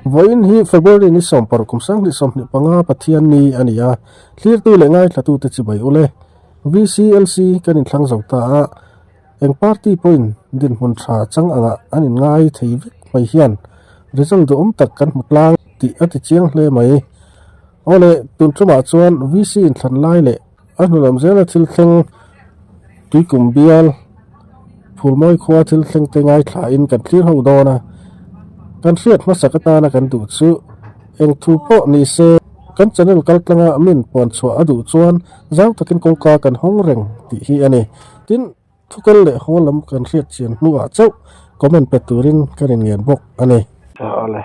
Vawiin hi February ni sawmparuk kum 2025 Pathianni a ni a, thlirtu leh ngaithlatute chibai ule. VCLC kan inthlang zo ta a, eng party pawhin dinhmun tha chang angah an inngai thei vek mai hian result duhawm tak kan hmu tlang tih a ti chiang hle mai. Awle, tun tumah chuan VC inthlan lai leh A hnulam zela thil thleng tuikum bial Phulmawi khua thil thleng te ngaithlain kan thlir ho dawn a, kan hriat hmasak atana kan duh chu eng thu pawh ni se kan channel kal tlanga min puan chhuah a duh chuan zau takin kawngka kan hawng reng tih hi a ni. Tin, thukal leh haw lam kan hriat chian hnuah chauh comment pe turin kan inngen bawk a ni. Awle.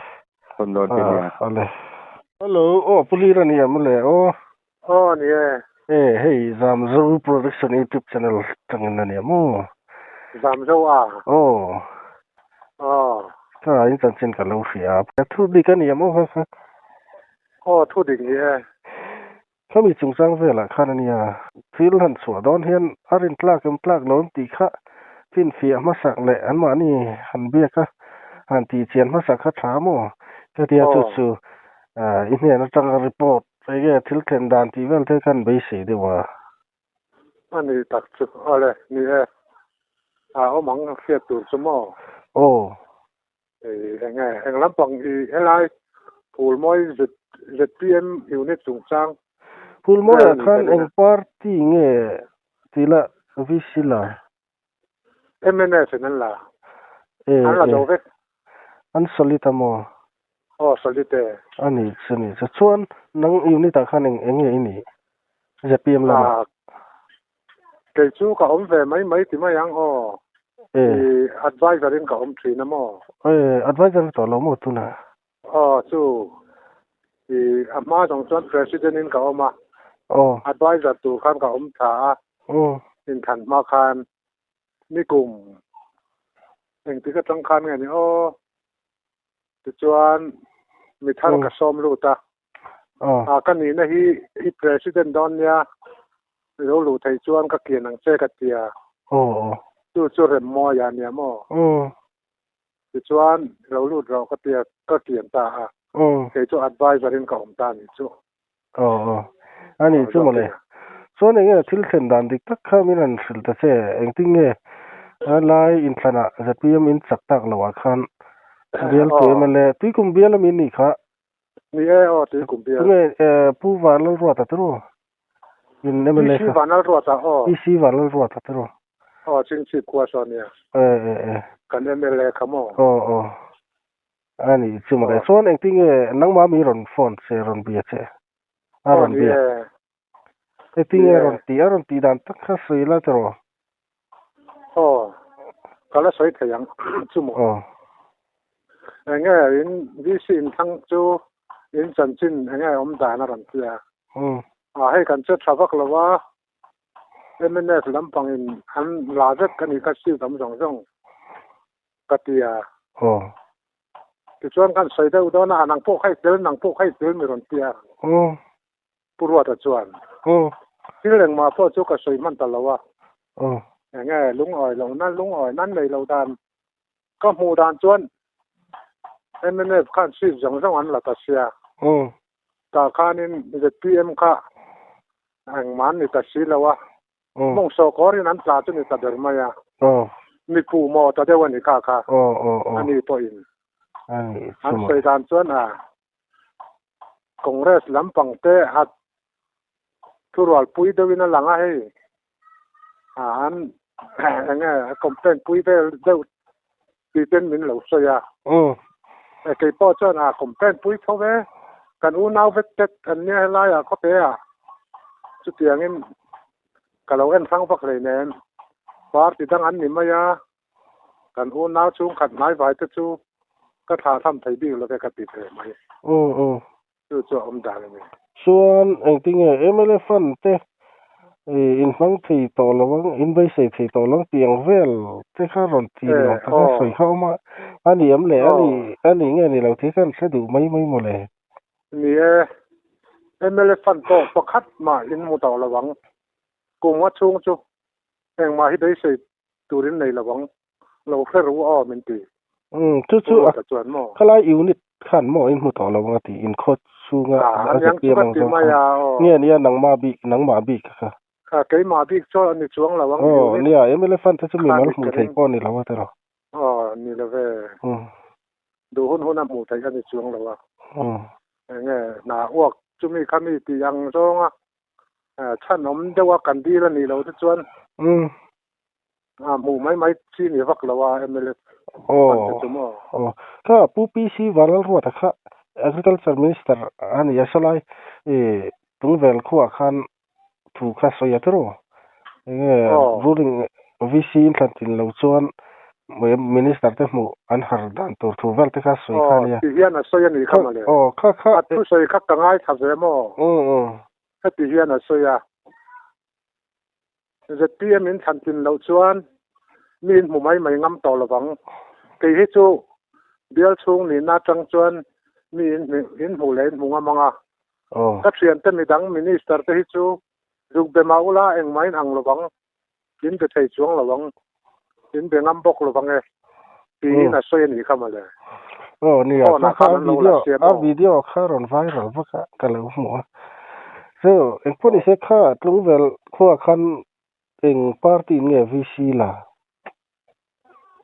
Awle. Hello, aw Pu Hlira ni em le aw. Aw ni e. E hei Zamzo Production YouTube channel tangin a nia maw? Zamzo a? Aw. Aw. Ka in chanchin ka lo hria a. Thu dik a nia maw kha kha? Aw thu dik ni e. Khami chungchang velah khan a nia. Thil han chhuah dawn hian a rin tlak em tlak lo em tih kha finfiah hmasak leh anmahni han biak a han tihchian hmasak kha tha maw? Hetia chu chu i hnen atanga report Enge thil thlen dan tih vel te khan beisei deuh a. A ni tak chu awle ni e. A awm ang hriat tur chu maw? Aw. Ei enge eng lampang i helai Phulmawi ZPM unit chungchang Phulmawi ah khan eng party nge tih la VC la? MNF in an la. An la zo vek. An solid a maw? Aw solid e. A ni chu ni chu. Chuan nang unit ah khan eng eng nge i nih? ZPM lamah. Kei chu ka awm ve mai mai ti mai ang aw. I advisor in ka awm thin a maw? E advisor ni tawh lo maw tunah? Aw chu i a hma zawng chuan president in ka awm a. Aw. Advisor tur khan ka awm tha a. Aw. Inthan hma khan nikum engtik atang khan nge ni aw tichuan mi thar ka sawm lut a. Aw. A ka nihna hi i president dawn nia i lo luh theih chuan ka kian ang che ka tia. Aw aw. Chu chu Remmawi a nia maw? Aw. Tichuan, lo lut rawh ka tia ka kian ta a, kei chu advisor in ka awm ta a nih chu. Aw aw, a nih chu mawle. Chuan eng nge thil thlen dan dik tak kha min han hrilh ta che, engtin nge lai inthlanah ZPM in chak tak loh ah khan bialtu mla Tuikum bial ami nih kha? Ni e aw Tuikum bial. Tunge Pu Vanlalruata te ru? In mla kha. PC Vanlalruata aw. PC Vanlalruata te ru. Aw Chingchip khua saw nia. E e e. Kan mla kha maw? Aw aw. A nih chu mawle. Chuan engtin nge nangmah mi rawn phone che rawn bia che? A rawn bia. Engtin nge rawn tih a rawn tih dan tak kha sawi la tiraw? Aw ka la sawi thei ang chu maw? Aw. Enge in VC inthlang chu in chanchin enge awm dan a rawn ti a. A hei kan che tha vak lo a. Mnf lampang in an la vek a nih kha seat awm zawng zawng ka ti a. Aw. Tichuan kan sawi deuh dawn a, nang pawh kha i tel, nang pawh kha i tel mi rawn ti a. Aw. Pu Ruata chuan. Aw. Thil engmah pawh chu ka sawi hman ta lo a. Aw. Enge lungawi lohna, lungawi nan nei lo dan ka hmuh dan chuan mnf khan seat zawng zawng an la ta sia. Aw. Tah khanin zpm kha engmah an ni ta si lo a. Aw. Mawng sawrkawrin an tla chu ni ta ber mai a. Aw. Mi puh maw ta deuh a ni kha kha. Aw aw aw. A ni pawhin. A ni An sawi dan chuan a Congress lampang te a thurual pui deuhin a lang a hei. A an enge a complaint pui vel deuh tih ten min lo sawi a. Aw. Kei pawh chuan a complaint pui tho ve. Kan unau vek tet an nia helaiah khawpe ah chutiangin ka lo en hrang vak hleinem. Party dang an ni mai a. Kan unau chhungkhat hnaivai te chu ka thlah tham thei bik lo ve ka ti ve mai. Aw aw. Chu chu a awm dan a ni. Chuan engtinge mla fund te in hmang thei tawh lo ang, in beisei thei tawh lo ang tih ang vel te kha rawn ti ni awm tak a sawi kha awm a, a ni em le, a ni a ni nge ni lo tih kha an hre duh mai mai maw le. Ni e, mla fund pawh pakhat mah in hmu tawh lo ang, kum a chhung chu engmah hi beisei turin nei lo ang, lo hre ru aw min ti. Umm chu chu a chuan maw? Khalai unit khan maw in hmu tawh lo ang a ti in khaw chhunga Ah, a aniang chu ZPM ka ang ti zawng mai khan a aw. nge nia nangmah bik nangmah bik kha. Kha keimah bik chu a ni chuang lo ang Aw unit nia MLA fund te chu kha mimal ni hmuh ka theih ring. pawh a ni lo a tiraw. Aw ni lo ve. Duh hun hun a hmuh theih a ni chuang lo a. Enge hna uak chumi kha mi tih ang zawnga chhan awm deuh a kan dil a nih loh te chuan a hmuh mai mai chi ni vak lo a mla fund te chu maw. Aw kha Pu PC Vanlalruata kha Agriculture Minister a ni a sawlai Tungvel khuaah khan thu kha sawi a tiraw? Enge ruling VC inthlan tin lo chuan Minister te hmuh an har dan tur thu vel te kha sawi kha a nia. Aw, ti hian a sawi a nih kha mawle. Aw, kha kha. A thusawi kha ka ngaithla ve maw? Heti hian a sawi a. ZPM in thlan tlin loh chuan mi in hmu mai mai ngam tawh lovang. Kei hi chu bial chhung nihna atang chuan mi in in hmuh leh in hmu ngam ang a. Ka thiante midang minister te hi chu zuk be mah ula engmah in ang lovang, in be thei chuang lo ang, in be ngam bawk lovang e tiin a sawi a nih kha mawle. Aw nia, Phone kha ah kha khan a an lo la video siam a aw. video kha rawn viral vak a ka lo hmu a. Chu engpawh nise kha Tlungvel khua khan eng party in nge VC la?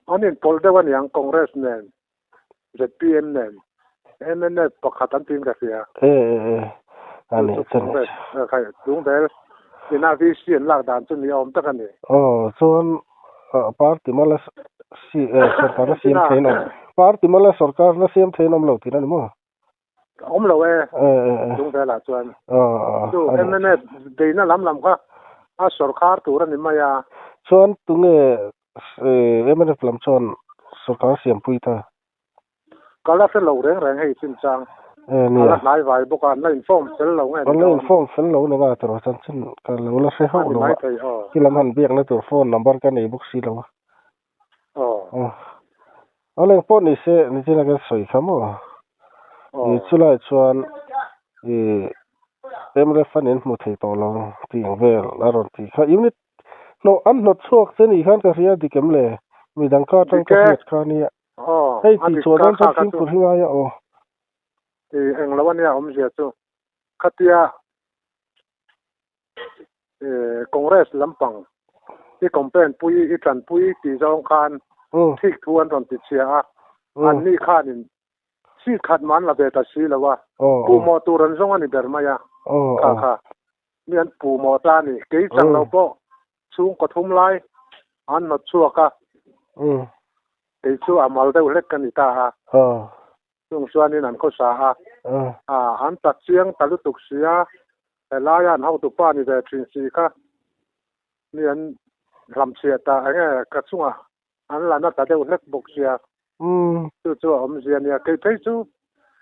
An inpawlh deuh a niang Congress nen, ZPM nen, mnf pakhat an tiin ka hria. E e e a Chu nih chu chu nih Congress chu. kha Tlungvel ina VC an lak dan chu ni awm tak a ni. Aw chuan party mala sorkar na siam thei an awm party mala sorkar na siam thei an awm lo tih a ni maw? Awm lo e Tlungvelah chuan chu mnf beihna lam lam kha a sorkar tur a ni mai a. Chuan tunge mnf lam chuan sorkar siampui ta? Ka la hre lo reng reng hei chinchang. A la hnai vai bawk a, an la inform fel lo nge ni An la inform fel lo ni nga tawrh chanchin ka lo la hre hauh lo a, khi lam han biakna tur phone number ka nei bawk si lo a. Aw. A leng pawh ni se nichina kan sawi kha maw? I chulai chuan i MLF an inhmu thei tawh lo tih ang vel a rawn ti kha. Unit hnawh an hnawt chhuak che ni khan ka hria dik em le? Midang ka atang ka hriat kha nia. Hei tih chhuah dawn chuan fimkhur hi ngai a aw. I englo ania awmzia chu khatia Congress lampang i complain pui i tanpui tih zawng khan thik thu an rawn ti chhia a, an ni khanin seat khat mah an la ve ta si lo a, puhmawh tur an zawng a ni ber mai a, kha kha mi an puhmawh ta a ni. Kei chang lo pawh chhungkaw thum lai an hnawt chhuak a, kei chu a mal deuh hlek ka ni ta a. Chung chuanin an khawsa a, an tak chiang ta lutuk si a, helaia an hotupa ni ve thin si kha mi an hlamchhiah ta enge ka chungah an la na ta deuh hlek bawk sia, chu chu a awmzia nia. Kei phei chu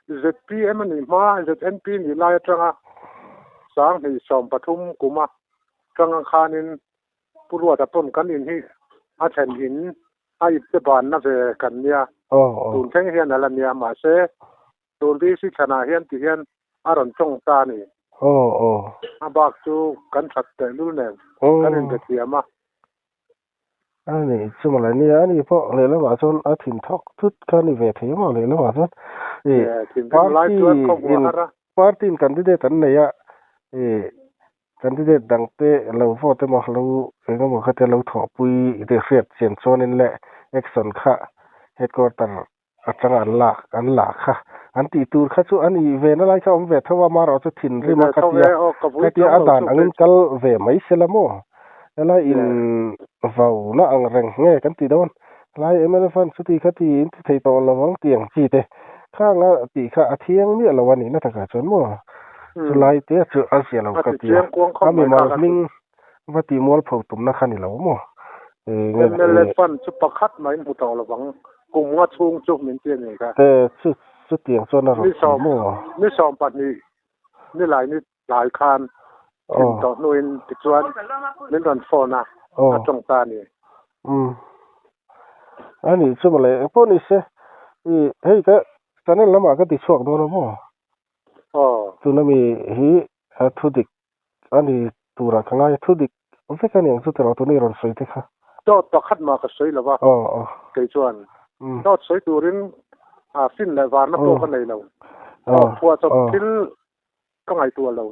zpm a nih hma ZNP nih lai atanga 2013 kuma tanga khanin Pu Ruata pawn kan in hi a thlen in a ipte banna ve kan nia, tun thleng hian a la nia, mahse tun VC thlanah hian ti hian a rawn tawng ta a ni. A bak chu kan that tehlul nen kan inbe thiam a. A ni chu mawle nia, ani pawh lehlamah chuan a thin thawk thut kha a ni ve thei maw lehlamah chuan party in party in candidate an nei a, Candidate dangte lo vote emaw lo eng emaw kha te lo thawhpui te hriat chian chuanin leh action kha headquarter atanga an lak an la kha an tih tur kha chu a ni ve na lai kha a awm ve tho a, amaherawh chu thinrim a khatia khatia a dan angin kal ve mai se la maw helai in vauna ang reng nge kan ti dawn helai mla fund chuti khati in ti thei tawh lo ang tih ang chi te Khanga tih kha a thiang miah lo a nihna takah chuan maw chulai te chu a zia lo ka ti a, a mimal hming va tih mualpho tumna kha ni lo maw? MLA fund chu pakhat mah in hmu tawh lo vang, kum nga chhung chu min ti a ni kha. E chu chutiang chuan a rawn ti maw? Ni 12 ni lai ni tlai khan thim tawh hnuin tichuan min rawn phone a, a tawng ta a ni. Umm. A nih chu mawle, engpawh ni se, i hei ka channel lamah ka ti chhuak dawn a maw? Aw. Tuna mi hi a thu dik a ni turah ka ngai a, thu dik vek a ni ang chu tiraw tuna i rawn sawi te kha. Dawt pakhat mah ka sawi lo va, Aw aw. kei chuan dawt sawi turin. A fin leh varna pawh ka nei lo. Aw phuahchawp thil ka ngaihtuah lo.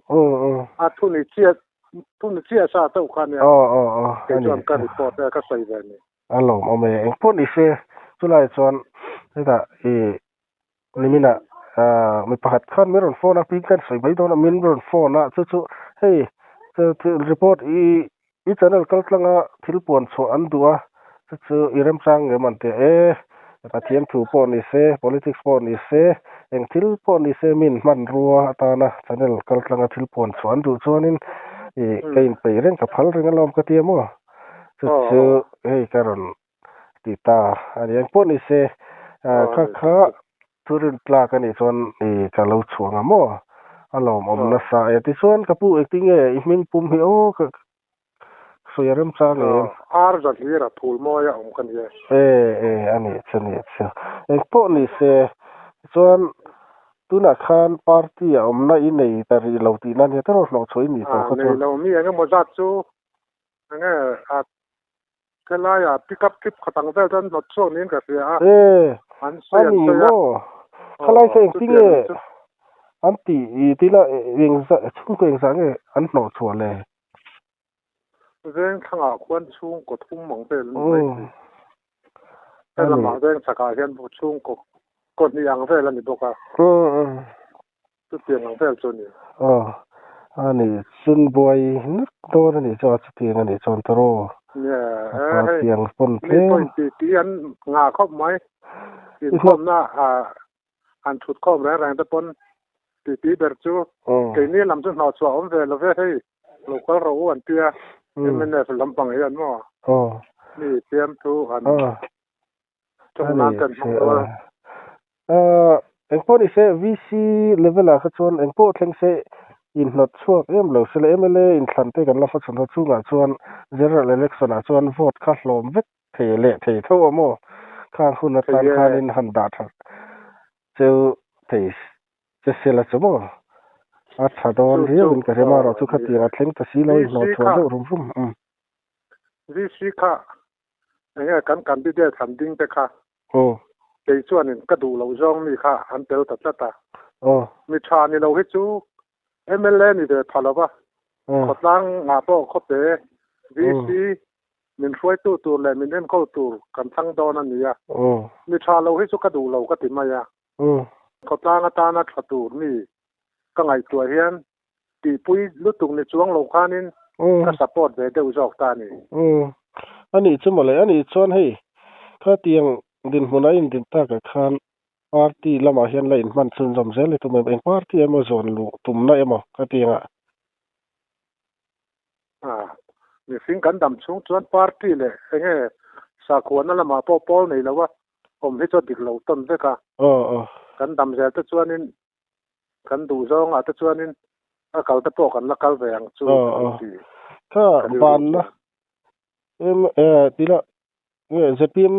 A thu ni chiah thu ni chiah sa chauh kha nia kei chuan ka report e ka sawi ve ni. A lawmawm e. Engpawh ni se chulai chuan hetah i niminah mi pakhat khan min rawn phone a ping kan sawi mai dawn a min rawn phone a chu chu hei report i I channel kal tlanga thil puan chhuah an duh a, chu chu i remchang ngem an ti e. Pathian thu pawh ni se, politics pawh ni se, eng thil pawh ni se min hmanrua atana channel kal tlanga thil puan chhuah an duh chuanin i ka inpeih reng ka phal reng alawm ka ti a maw? Chu chu hei ka rawn ti ta a ni. Engpawh ni se, kha kha thu rin tlak a nih chuan i ka lo chhuang a maw? A lawmawm nasa e. Tichuan ka pu engtinge i hming pum hi aw ka sawi a remchang em? Ar za hlir a phul mawi a awm ka ni e. E e a nih chu nih chu. Engpawh ni se, tichuan tunah khan party a awmna i nei ta rih lo tihna nia tawrh hlawhchhuah i nih tawh kha chuan. Nei lo mi engemaw zat chu enge a Helaiah pick up trip khat ang vel chuan hnawt chhuak niin ka hria a, E, an sawi a an ni sawi a. maw? Khalai Aw, kha engtin chutiang nge chu. an tih i tila engzah chhungkaw engzah nge an hnawh chhuah le? Veng thlangah khuan chhungkaw thum ang vel a ni mai thei. A He ni. lamah veng chhakah hian chhungkaw kaw hnih ang vel a ni bawk a. Chutiang ang vel chu a ni. Aw, a ni. Chun buai nak dawn a nih chuan chutiang a nih chuan ta rawh. Nia, A e pa hei, tiang pawn mi tlem. pawhin ti ti an ngah khawp mai. Inkhawmna han thut khawm reng reng te pawn ti ti ber chu keini lam chu hnawh chhuah awm ve lo ve hei, lo kal rawh u an tia mnf lampang hian maw mi fiamthu han A ni che a. Engpawh ni se VC level ah kha chuan engpawh thleng se inhnawt chhuak em lo se le mla inthlan te kan la hmachhawn ho chungah chuan general election ah chuan vote kha hlawm vek thei leh thei tho a maw? Khang hun atan khanin han dah that cheu thei che se la chu maw? A tha dawn riauin ka rem a rawh chu khatiang a thleng ta si lo inhnawt chhuah deuh rum rum. VC kha Enge kan candidate han ding te kha kei chuanin ka duh loh zawng mi kha an tel ta tlat a. Mi tha ni lo hi chu mla ni ve pha lo va, khawtlang ngah pawh khawpe VC min hruaitu tur leh min enkawl tur kan thlang dawn a ni a. Mi tha lo hi chu ka duh lo ka ti mai a. Khawtlang atana tha tur mi ka ngaihtuah hian Tihpui lutuk ni chuang lo khanin ka support ve deuh zawk ta a ni. Umm. A nih chu mawle, a nih chuan hei khatiang dinhmun a indin takah khan party lamah hian la inhman chhunzawm zel i tum em? Eng party emaw zawn luh tumna emaw khatiangah? Ah, mihring kan dam chhung chuan party leh enge sakhuana lamah pawh pawl nei lo a awm hi chu a dik lo tawn vek a. Aw aw. Kan dam zel te chuanin Kan duh zawngah te chuanin a kal te pawh kan la kal ve ang chu ka lo ti. Kha banna tila nge ZPM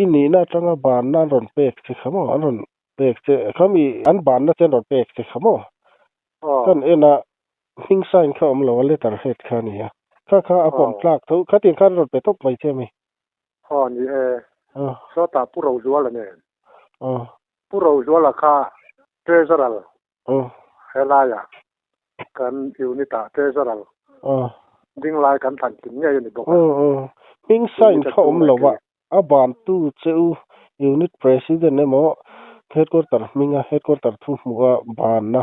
i nihna atanga banna an rawn pek che kha maw an rawn pek che khami an banna che an rawn pek che kha maw kan en a hming sign kha awm lo a letter head kha a ni a kha kha a pawm tlak tho khatiang khan an rawn pe tawp mai che a mi. Aw ni e sawtah Pu Rozuala nen. Pu Rozuala kha Treasurer helaiah kan unit ah Treasurer ding lai kan thlan tling ngei a ni bawk a. Hming sign kha awm lo a, a bantu che u Unit President emaw Headquarter hminga Headquarter thu hmuh a banna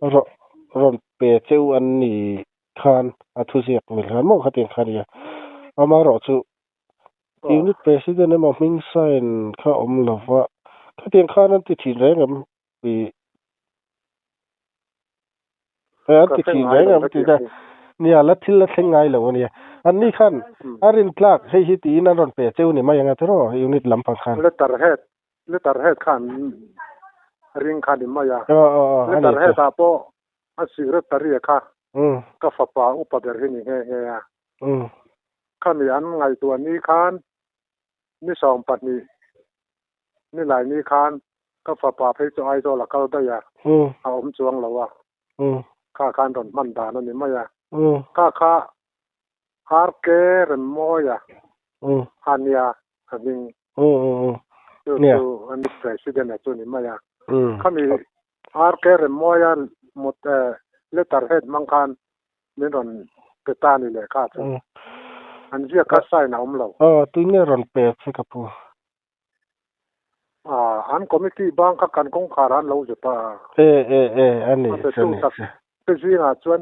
rawn pe che u an ni khan a thuziak mil khan maw khatiang kha a nia. Amaherawhchu Unit President emaw hming sign kha awm lo va, khatiang khan an ti thin reng em tih an ti thin reng em tih te nia la thil la thleng ngai lo a nia. Anni khan a rin tlak hei hi tiin an rawn pe cheu ni mai anga tiraw unit lampang khan. Letter head letter head khan ring kha ni mai a, letter head ah pawh a secretary kha ka fapa upa ber hi ni nghe nghe a. Khami an ngaihtuah ni khan ni 20 ni lai ni khan ka fapa phei chu Aizawl a kal daih a, a awm chuang lo a, kha khan rawn hman dan a ni mai a. Kha kha RK Remmawia a nia a hming. Chu Nia. chu an president a chu ni mai a. Um. Khami RK Remmawia mut letter head hmang khan min rawn pe ta ni lehkha chu. Um. An ziak kha sign a awm lo. Aw, tuinge rawn pe che ka pu? Ah, an committee bang kha kan kawngkhar an lo zet a. E e e, a ni A pe chu tu ni tak chu. te zingah chuan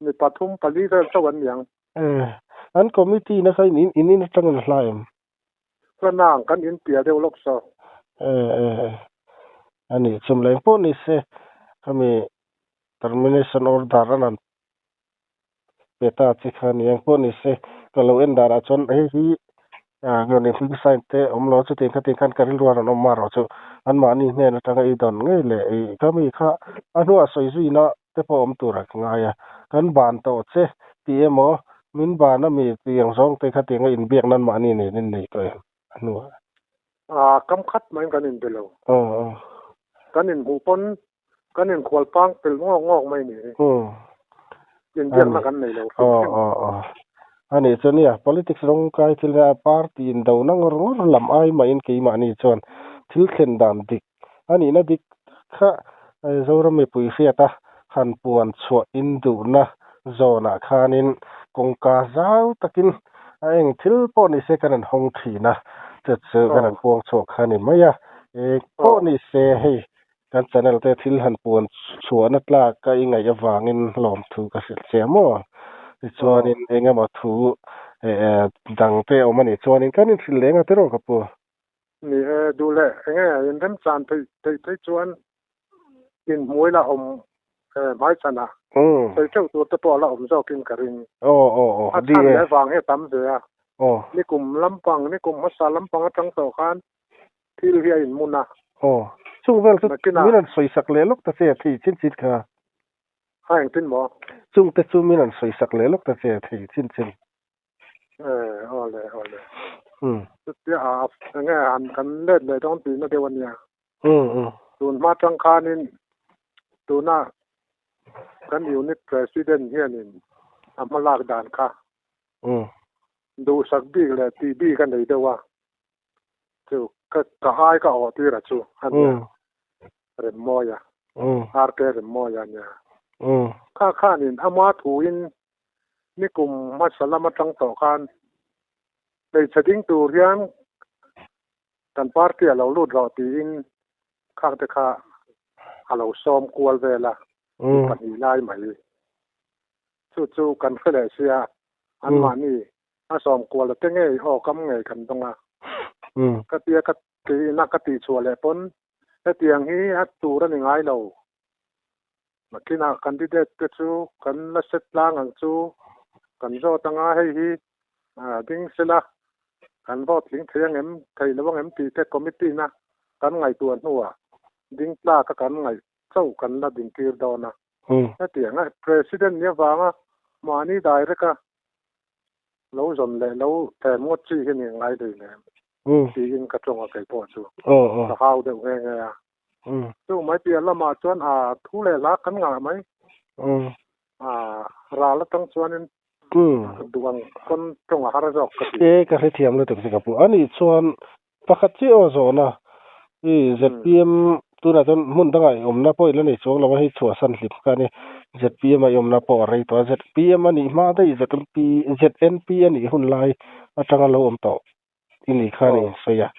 mi pathum pali vel chauh an niang. E, an committee na kha in in in atangin a hla em? Hlanang kan in piah deuh lawk saw. E e e, a ni chum leng pawh ni se khami termination order an han pe ta che kha ni ang pawh ni se ka lo en danah chuan hei hi ah nge hming sign te awm lo chutiang khatiang khan ka rilru a rawn awm marawh chu anmahni hnen atanga i dawn ngei leh ih khami kha a hnuah sawi zuina te pawh awm tur a ka ngai a kan ban tawh che tih emaw min ban ami tih ang zawng te khatianga inbiak nan mahni nen in nei tawh em a hnuah. Ah kam khat maiin kan inbe lo. Aw aw. Kan inhmuh pawn Kan inkhual pang pel ngawk ngawk mai ni. Umm. Inbiakna kan nei lo hrim hrim. Aw aw aw. A nih chu nia, politics rawng kai thil hi a party indona ngawr ngawr lam ai mahin keimahni chuan thil thlen dan dik a nihna dik kha Zoram mipui hriata han puan chhuah induhna zawnah khanin kawngka zau takin a eng thil pawh ni se kan han hawng thin a, chu chu kan han puang chhuah kha a ni mai a. Eng pawh ni se hei Kan channel te thil han puan chhuahna tlak a i ngaih avangin lawmthu ka hrilh che a maw? Tichuanin eng emaw thu dang te awm a nih chuanin kan inhrilh leng a tiraw ka pu? Ni e, duh leh eng nge inremchan theih theih phei chuan inhmuai la awm hmaichhanah sawi teuh tur te pawh a la awm zawkin ka ring. Aw aw aw, A chhan leh vang hi a tam ve a. Aw. Nikum lampang, nikum hmasa lampang atang tawh khan Thil hi a inmun a. Aw, chung vel chu Nakinah. min rawn sawisak leh lawk ta che a thei chin chin kha. A engtin maw? Chung te chu min rawn sawisak leh lawk ta che a thei chin chin. E, aw le, aw le. Umm. Chutia a enge han kan let leh dawn tihna deuh a nia. Umm umm. Tun hma tang khanin tuna kan unit president hianin a hma lak dan kha Umm. duhsak bik leh tih bik a nei deuh a. Chu ka ka ai ka awh tir a chu a nia. Remmawia, RK Remmawia a nia. Kha khanin ama thuin nikum hmasa lam atang tawh khan hmeichhe ding tur hian kan party a lo lut rawh tiin khang te kha a lo sawm kual vel a, mi pahnih lai mai. Chu chu kan hre leh sia, anmahni A sawm kual a te ngei aw kam ngei kan dawng a. Ka tia ka tiin a ka tih chhuah leh pawn hetiang hi a tur a ni ngai lo. Nakinah candidate te chu kan la set tlang ang chu kan zawt anga hei hi ding sela kan vote tling thei angem thei lo angem tih te committee na kan ngaihtuah hnuah ding tlak a kan ngaih chauh kan la dingtir dawn a. Hetiang a president ni avanga mahni direct a Lo zawn leh lo them ngawt chi hi ni ngai hlei lem tiin ka tawng a kei pawh chu ka hau deuh nghe nghe a. Chu mai piah lamah chuan a thu leh hla kan ngah mai. A ral atang chuanin duh ang pawn tawng a har zawk ka ti. E ka hrethiam lutuk chu ka pu. Anih chuan Pakhat chiah aw zawhna, i zpm tunah chuan hmun dangah i awmna pawh i la nei chuang lo a, hei chhuahsan hlim kha a ni. Zpm a i awmna pawh a rei tawh a, zpm a nih hma daih ZNP ZNP a nih hun lai atanga lo awm tawh i ni kha a ni insawi a.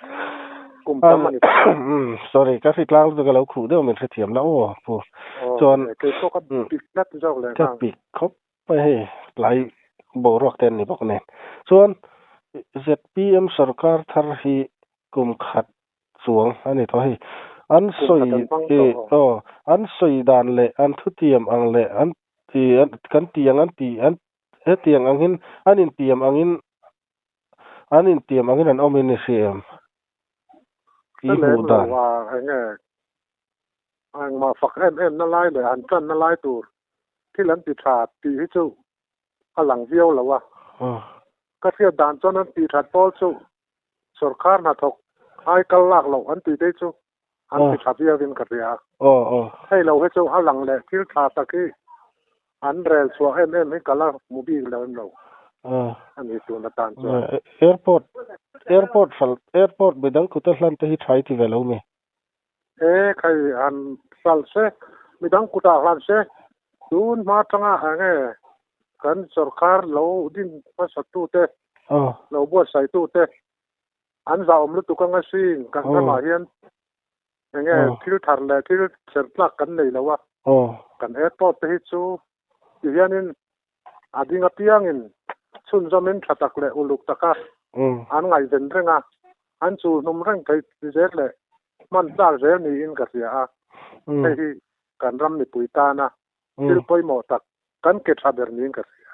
Kum tam a ni tawh. Umm sorry ka hritlang lutuk a lo khuh deuh min hrethiam la aw pu. Chuan Aw kei pawh ka pik tlat zawk leh nghal. Ka pik khawp Hei hei tlai boruak te an ni bawk nen. Chuan zpm sorkar thar hi kum khat chuang a ni tawh hei. An sawi aw an sawi dan leh an thutiam ang leh an ti kan ti ang an ti an hetiang angin an intiam angin an intiam angin an awm in i hria em? I hmuh dan. Enge engmah fak em em na lai leh han tan na lai tur thil an ti tha tih hi chu a lang viau lo a. Ka hriat dan chuan an tih that pawl chu sawrkar hnathawk ai kal lak loh an tih te chu an ti tha viau in ka hria. Hei lo hi chu a lang leh thil tha tak hi an rel chhuah em em hi ka la hmu bik lo em lo. Ani tun atan chuan. Airport airport hral airport midang kuta hlan te hi tha i ti ve lo mi? E khai han hral se, midang kutah hlan se, tun hma tanga enge kan sorkar lo din hmasa tute, lo buatsaih tute an zahawm lutuk anga sin kan ramah hian enge thil thar leh thil cher tlak kan nei lo a, kan airport te hi chu ti hianin a ding apiangin chhunzawmin tha tak leh uluk taka an ngaihven reng a, an chulhnum reng thei zel leh hman tlak zel niin ka hria a, hei hi kan ram mipui tana thil pawimawh tak kan ke tha ber niin ka hria.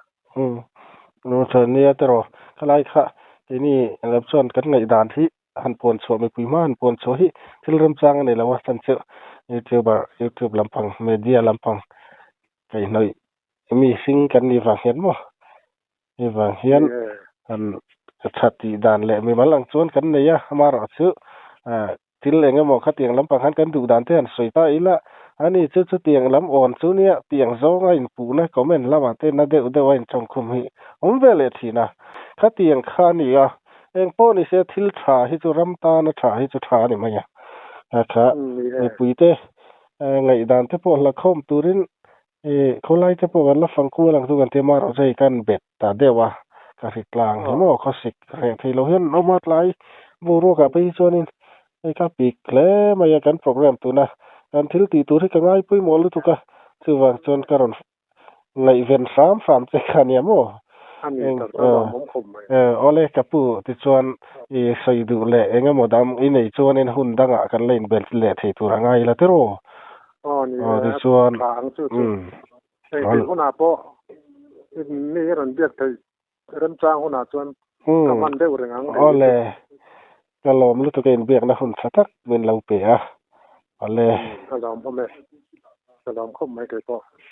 Nia tiraw, khalai kha keini lam chuan kan ngaihdan hi han puan chhuah mipui hma han puan chhuah hi thil remchang a ni lo a, chan chu youtuber youtube lampang media lampang kaihhnawih mi hring kan nih vang hian maw hei vang hian han tha tih dan leh mimal ang chuan kan nei a, amaherawhchu ah thil eng emaw khatiang lampang khan kan duh dan te han sawi ta ila ani chu chutiang lam awn chu nia tiang zawnga inpuhna comment lamah te na deuh deuh a intawngkhum hi awm ve leh thin a, khatiang kha a ni a, eng pawh ni se thil tha hi chu ram tana tha hi chu tha a ni mai a, kha mipui te ngaihdan te pawh hlakhawm turin Ih, khawlai te pawh kan la fang kual ang chu kan ti a, marawh chu hei kan bet ta deuh a, ka hri tlang hi maw khawsik reh thei lo hian an awm a, tlai boruakah phei hi chuanin hei ka pik hle mai a, kan program tuna kan thil tih tur hi ka ngai pawimawh lutuk a, chuvang chuan ka rawn ngaihven hram hram che kha nia maw? Ani tak tak a awm khawp mai. Awle ka pu tichuan i sawi duh leh eng emaw dam i nei chuanin hun dangah kan la inbel leh thei tur a ngai la tiraw? Aw ni Aw e, tichuan tha ang chu chu. umm Hei tih hunah pawh mi rawn biak theih remchang hunah chuan ka umm hman deuh reng ang hei hi chu. Awle ka lawm lutuk a inbiakna hun tha tak min lo pe a, awle. Umm ka lawm awm e, ka lawm khawp mai kei pawh.